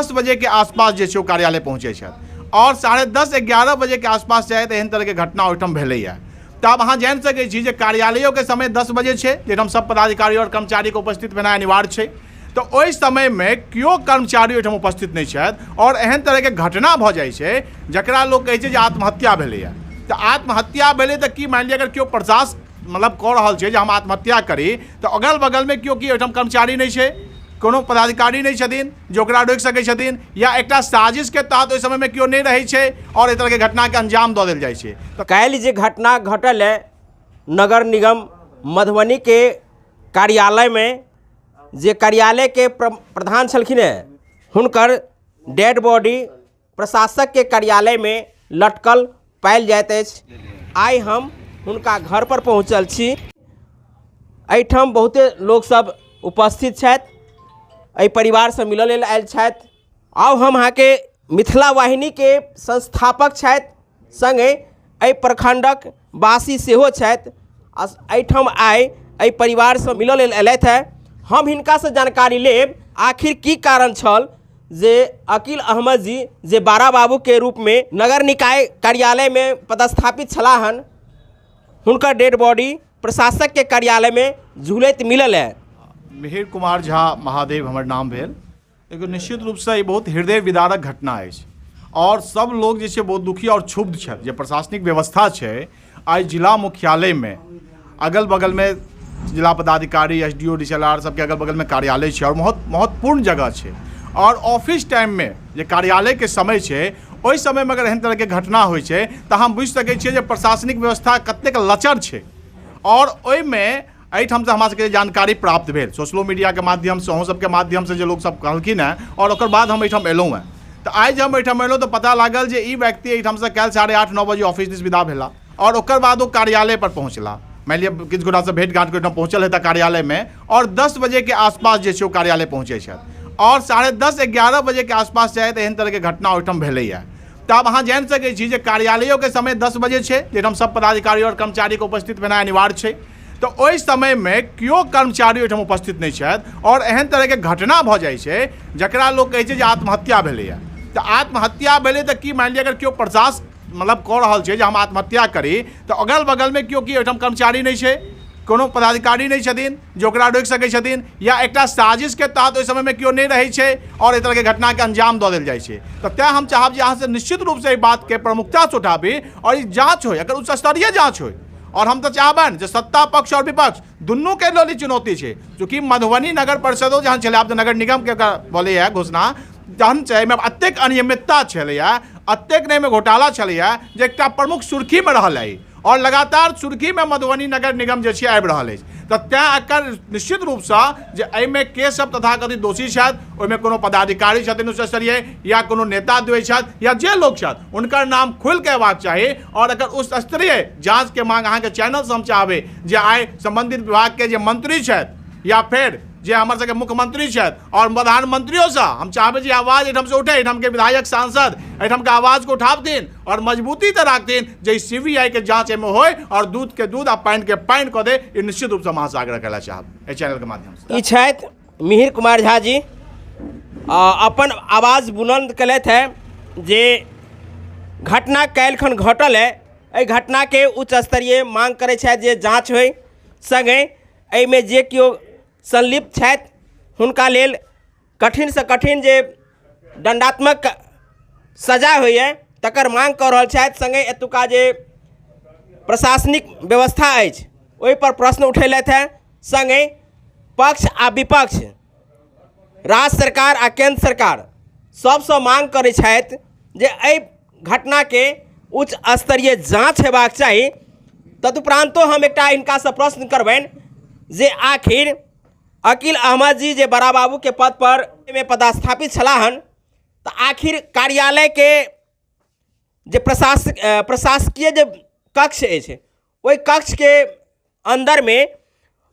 10 बजेके आसपास जे छै ओ कार्यालय पहुँचै छथि आओर 10:30 11 बजेके आसपास शायद एहन तरहके घटना ओहिठाम भेलैए। तऽ आब अहाँ जानि सकै छी जे कार्यालयोके समय 10 बजे छै, जाहिठाम सब पदाधिकारी आओर कर्मचारीके उपस्थित भेनाइ अनिवार्य छै। तऽ ओहि समयमे केओ कर्मचारी ओहिठाम उपस्थित नहि छथि आओर एहन तरहके घटना भऽ जाइ छै जकरा लोक कहै छै जे आत्महत्या भेलैए। तऽ आत्महत्या भेलै तऽ की मानि लिअ अगर केओ प्रयास मतलब कऽ रहल छै जे हम आत्महत्या करी तऽ अगल बगलमे केओ की ओहिठाम कर्मचारी नहि छै, कोनो पदाधिकारी नहि छथिन जे ओकरा रोकि सकै छथिन, या एकटा साजिशके तहत ओहि समयमे केओ नहि रहै छै आओर एहि तरहके घटनाके अंजाम दऽ देल जाइ छै। तऽ काल्हि जे घटना घटल है नगर निगम मधुबनीके कार्यालयमे, जे कार्यालयके प्रधान छलखिन हेँ हुनकर डेड बॉडी प्रशासकके कार्यालयमे लटकल पायल जाइत अछि। आइ हम हुनका घर पर पहुँचल छी। एहिठाम बहुते लोकसभ उपस्थित छथि, एहि परिवारसँ मिलऽ लेल आयल छथि। आउ हम अहाँके मिथिला वाहिनीके संस्थापक छथि, सङ्गे एहि प्रखण्डक वासी सेहो छथि आ एहिठाम आइ एहि परिवारसँ मिलऽ लेल अयलथि हेँ। हम हिनकासँ जानकारी लेब आखिर की कारण छल जे अकील अहमद जी जे बारा बाबूके रूपमे नगर निकाय कार्यालयमे पदस्थापित छलाह हन, हुनकर डेड बॉडी प्रशासकके कार्यालयमे झूलैत मिलल है। मिहिर कुमार झा महादेव हमर नाम भेल। देखियौ, निश्चित रूपसँ ई बहुत हृदय विदारक घटना अछि आओर सब लोग जे छै बहुत दुखी आओर क्षुब्ध छथि जे प्रशासनिक व्यवस्था छै आइ जिला मुख्यालयमे अगल बगलमे जिला पदाधिकारी S D O D C L R सबके अगल बगलमे कार्यालय छै आओर बहुत महत्वपूर्ण जगह छै आओर ऑफिस टाइममे जे कार्यालयके समय छै ओहि समयमे अगर एहन तरहके घटना होइ छै तऽ हम बुझि सकै छियै जे प्रशासनिक व्यवस्था कतेक लचर छै। आओर ओहिमे एहिठामसँ हमरा सबके जानकारी प्राप्त भेल सोशलो मीडियाके माध्यमसँ, अहूँ सबके माध्यमसँ जे लोकसब कहलखिन हेँ आओर ओकर बाद हम एहिठाम एलहुँ हेँ। तऽ आइ जे हम एहिठाम एलहुँ तऽ पता लागल जे ई व्यक्ति एहिठामसँ काल्हि 8:30 9 बजे ऑफिस दिस विदा भेला आओर ओकर बाद ओ कार्यालय पर पहुँचला। मानि लिअ किछु गोटासँ भेँट घाँट ओहिठाम पहुँचल हेता कार्यालयमे आओर 10 बजेके आसपास जे छै ओ कार्यालय पहुँचै छथि आओर 10:30 11 बजेके आसपास शायद एहन तरहके घटना ओहिठाम भेलैए। तऽ आब अहाँ जानि सकै छी जे कार्यालयोके समय 10 बजे छै, जाहिठाम सब पदाधिकारी आओर कर्मचारीके उपस्थित भेनाइ अनिवार्य छै। तऽ ओहि समयमे केओ कर्मचारी ओहिठाम उपस्थित नहि छथि आओर एहन तरहके घटना भऽ जाइ छै जकरा लोक कहै छै जे आत्महत्या भेलैए। तऽ आत्महत्या भेलै तऽ की मानि लिअ अगर केओ प्रयास मतलब कऽ रहल छै जे हम आत्महत्या करी तऽ अगल बगलमे केओ की ओहिठाम कर्मचारी नहि छै, कोनो पदाधिकारी नहि छथिन जे ओकरा रोकि सकै छथिन, या एकटा साजिशके तहत ओहि समयमे केओ नहि रहै छै आओर एहि तरहके घटनाके अंजाम दऽ देल जाइ छै। तऽ तैँ हम चाहब जे अहाँसँ निश्चित रूपसँ एहि बातके प्रमुखतासँ उठाबी आओर ई जाँच होइ, एकर उच्च स्तरीय जाँच होइ। आओर हम तऽ चाहबनि जे सत्ता पक्ष आओर विपक्ष दुनूके लेल ई चुनौती छै। चूँकि मधुबनी नगर परिषदो जहन छलै, आब तऽ नगर निगमके भेलैए घोषणा, जहन छै एहिमे एतेक अनियमितता छलैए, एतेक नहि एहिमे घोटाला छलैए जे एकटा प्रमुख सुर्खीमे रहल है आओर लगातार सुर्खीमे मधुबनी नगर निगम जे छै आबि रहल अछि। तऽ तैँ एकर निश्चित रूपसँ जे एहिमे के सब तथाकथित दोषी छथि, ओहिमे कोनो पदाधिकारी छथिन उच्च स्तरीय या कोनो नेता द्वय छथि या जे लोक छथि, हुनकर नाम खुलि कऽ अयबाक चाही आओर एकर उच्च स्तरीय जाँचके मांग अहाँके चैनलसँ हम चाहबै जे आइ सम्बन्धित विभागके जे मंत्री छथि या फेर जे हमर सबके मुख्यमंत्री छथि आओर प्रधानमंत्रियोसँ हम चाहबै जे आवाज एहिठामसँ उठे, एहिठामके विधायक सांसद एहिठामके आवाजके उठाबथिन आओर मजबूती तऽ राखथिन जे सी बी I के जाँच एहिमे होइ आओर दूधके दूध आ पानिके पानि कऽ दे। ई निश्चित रूपसँ हम अहाँसँ आग्रह करय चाहब एहि चैनलके माध्यमसँ। ई छथि मिहिर कुमार झा जी, अपन आवाज बुलंद केलथि हेँ जे घटना काल्हिखन घटल है, एहि घटनाके उच्च स्तरीय मांग करै छथि जे जाँच होइ, सङ्गे एहिमे जे केओ संलिप्त छथि हुनका लेल कठिनसँ कठिन जे दण्डात्मक सजा होइए तकर माँग कऽ रहल छथि। सङ्गे एतुका जे प्रशासनिक व्यवस्था अछि ओहिपर प्रश्न उठेलथि हेँ। सङ्गे पक्ष आ विपक्ष, राज्य सरकार आ केन्द्र सरकार सभसँ माँग करै छथि जे एहि घटनाके उच्च स्तरीय जाँच हेबाक चाही। तदुपरान्तो हम एकटा हिनकासँ प्रश्न करबनि जे आखिर अकील अहमद जी जे बड़ा बाबूके पद पर मे पदस्थापित छलाह हन, तऽ आखिर कार्यालयके जे प्रशासकीय जे कक्ष अछि ओहि कक्षके अन्दरमे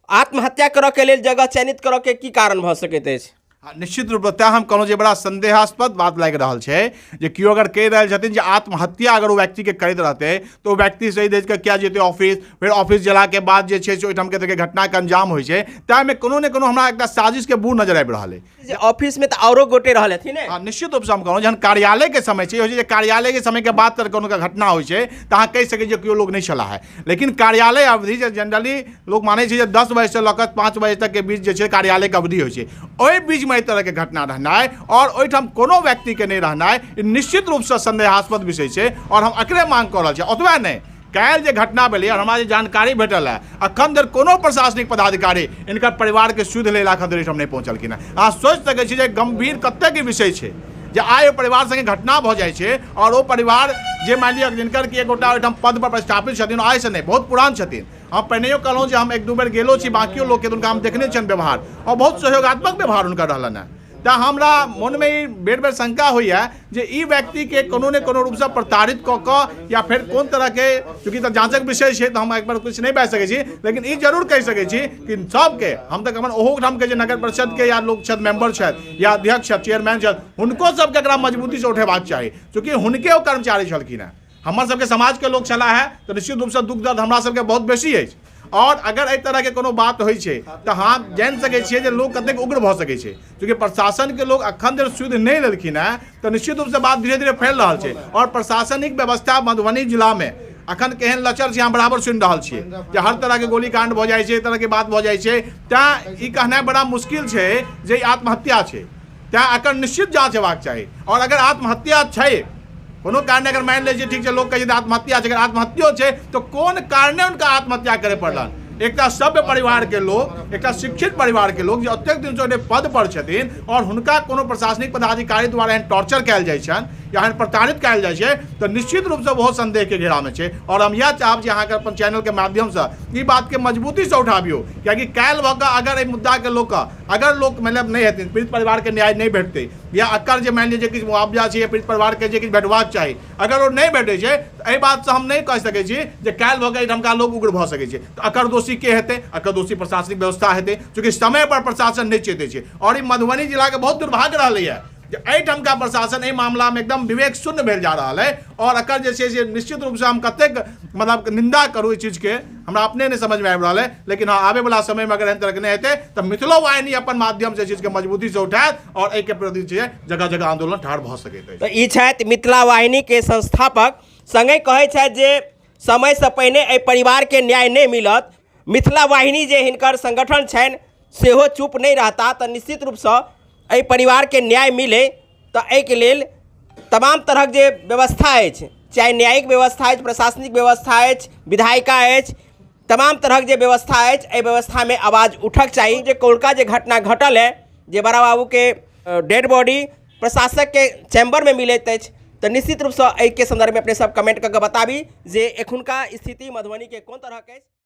आत्महत्या करऽके लेल जगह चयनित करऽके की कारण भऽ सकैत अछि? निश्चित रूपसँ। तेँ हम कहलहुँ जे बड़ा संदेहास्पद बात लागि रहल छै जे केओ अगर कहि रहल छथिन जे आत्महत्या अगर ओ व्यक्तिके करैत रहतै तऽ ओ व्यक्ति सही धरि कऽ किया जेतै ऑफिस, फेर ऑफिस गेलाके बाद जे छै से ओहिठामके तरहके घटनाके अंजाम होइ छै। ताहिमे कोनो ने कोनो हमरा एकटा साजिशके बू नजर आबि रहल अइ। जे ऑफिस में तऽ औरो गोटे रहल हथिन ने। हँ, निश्चित रूपसँ हम कहलहुँ, जहन कार्यालयके समय छै, होइ छै जे कार्यालयके समयके बाद तर कोनो घटना होइ छै तऽ अहाँ कहि सकै छियै केओ लोक नहि छलाह है, लेकिन कार्यालय अवधि जे जनरली लोक मानै छै जे 10 बजेसँ लऽ कऽ 5 बजे तकके बीच जे छै कार्यालयके अवधि होइ छै, ओहि बीचमे एहि तरहके घटना रहनाइ आओर ओहिठाम कोनो व्यक्तिके नहि रहनाइ ई निश्चित रूपसँ सन्देहास्पद विषय छै आओर हम एकरे मांग कऽ रहल छी। ओतबे नहि, काल्हि जे घटना भेलै आओर हमरा जे जानकारी भेटल है, अखन धरि कोनो प्रशासनिक पदाधिकारी हिनकर परिवारके सुधि लै लए अखन धरि एहिठाम नहि पहुँचलखिन हेँ। अहाँ सोचि सकै छी जे गम्भीर कतेक विषय छै जे आइ ओहि परिवार संगे घटना भऽ जाइ छै आओर ओ परिवार जे मानि लिअ जिनकर कि एक गोटा ओहिठाम पद पर स्थापित छथिन, आइसँ नहि, बहुत पुरान छथिन। हम पहिनहियो कहलहुँ जे हम एक दू बेर गेलो छी, बाकियो लोकके हुनका हम देखने छियनि व्यवहार आओर बहुत सहयोगात्मक व्यवहार हुनकर रहलनि हेँ। तऽ हमरा मोनमे ई बेर बेर शंका होइए जे ई व्यक्तिके कोनो ने कोनो रूपसँ प्रताड़ित कऽ कऽ या फेर कोन तरहके, चूँकि तऽ जाँचक विषय छै तऽ हम एक बार किछु नहि बाजि सकै छी, लेकिन ई जरूर कहि सकै छी कि सबके हम तऽ कहबनि ओहोठामके जे नगर परिषदके या लोक छथि, मेंबर छथि या अध्यक्ष छथि, चेयरमैन छथि, हुनको सबके एकरा मजबूतीसँ उठेबाक चाही, चूँकि हुनके ओ कर्मचारी छलखिन हेँ, हमर सबके समाजके लोक छलाह हेँ, तऽ निश्चित रूपसँ दुःख दर्द हमरा सबके बहुत बेसी अछि। आओर अगर एहि तरहके कोनो बात होइ छै तऽ हम जानि सकै छियै जे लोक कतेक उग्र भऽ सकै छै। चूँकि प्रशासनके लोक अखन धरि सुधि नहि लेलखिन हेँ तऽ निश्चित रूपसँ बात धीरे धीरे फैल रहल छै आओर प्रशासनिक व्यवस्था मधुबनी जिलामे अखन केहन लचर छै हम बराबर सुनि रहल छियै जे हर तरहके गोलीकांड भऽ जाइ छै, एहि तरहके बात भऽ जाइ छै। तैँ ई कहनाइ बड़ा मुश्किल छै जे ई आत्महत्या छै, तैँ एकर निश्चित जाँच हेबाक चाही। आओर अगर आत्महत्या छै कोनो कारणे, अगर मानि लै छियै ठीक छै, लोक कहै छै आत्महत्या छै, अगर आत्महत्यो छै तऽ कोन कारणे हुनका आत्महत्या करय पड़लनि? एकटा सभ्य परिवारके लोक, एकटा शिक्षित परिवारके लोक जे ओतेक दिनसँ ओहि पद पर छथिन आओर हुनका कोनो प्रशासनिक पदाधिकारी द्वारा एहन टॉर्चर कयल जाइ छनि या एहन प्रताड़ित कयल जाइ छै तऽ निश्चित रूपसँ बहुत संदेहके घेरामे छै। आओर हम इएह चाहब जे अहाँके अपन चैनलके माध्यमसँ ई बातके मजबूतीसँ उठाबियौ, कियाकि काल्हि भऽ कऽ अगर एहि मुद्दाके लऽ कऽ अगर लोक मतलब नहि हेथिन, पीड़ित परिवारके न्याय नहि भेटतै या एकर जे मानि लिअ जे किछु मुआवजा छै या पीड़ित परिवारके जे किछु भेटबाक चाही अगर ओ नहि भेटै छै तऽ एहि बातसँ हम नहि कहि सकै छी जे काल्हि भऽ कऽ एहिठामका लोक उग्र भऽ सकै छै। तऽ एकर दोषी के हेतै? एकर दोषी प्रशासनिक व्यवस्था हेतै, चूँकि समयपर प्रशासन नहि चेतै छै। आओर ई मधुबनी जिलाके बहुत दुर्भाग्य रहलैए जे एहिठामका प्रशासन एहि मामलामे एकदम विवेक शून्य भेल जा रहल अइ आओर एकर जे छै से निश्चित रूपसँ हम कतेक मतलब निंदा करू एहि चीजके हमरा अपने नहि समझमे आबि रहल अइ। लेकिन हँ, आबैवला समयमे अगर एहन तरहके नहि हेतै तऽ मिथिलो वाहिनी अपन माध्यमसँ एहि चीजके मजबूतीसँ उठायत आओर एहिके प्रति जे जगह जगह आन्दोलन ठाढ़ भऽ सकैत अछि। तऽ ई छथि मिथिला वाहिनीके संस्थापक, सङ्गहि कहै छथि जे समयसँ पहिने एहि परिवारके न्याय नहि मिलत, मिथिला वाहिनी जे हिनकर संगठन छनि सेहो चुप नहि रहता, तऽ निश्चित रूपसँ एहि परिवारके न्याय मिलै तऽ एहिके लेल तमाम तरहक जे व्यवस्था अछि, चाहे न्यायिक व्यवस्था अछि, प्रशासनिक व्यवस्था अछि, विधायिका अछि, तमाम तरहक जे व्यवस्था अछि, एहि व्यवस्थामे आवाज उठक चाही। जे कौलका जे घटना घटल है जे बड़ा बाबूके डेड बॉडी प्रशासकके चैम्बरमे मिलैत अछि, तऽ निश्चित रूपसँ एहिके सन्दर्भमे अपने सब कमेंट कऽ के बताबी जे एखुनका स्थिति मधुबनीके कोन तरहक अछि।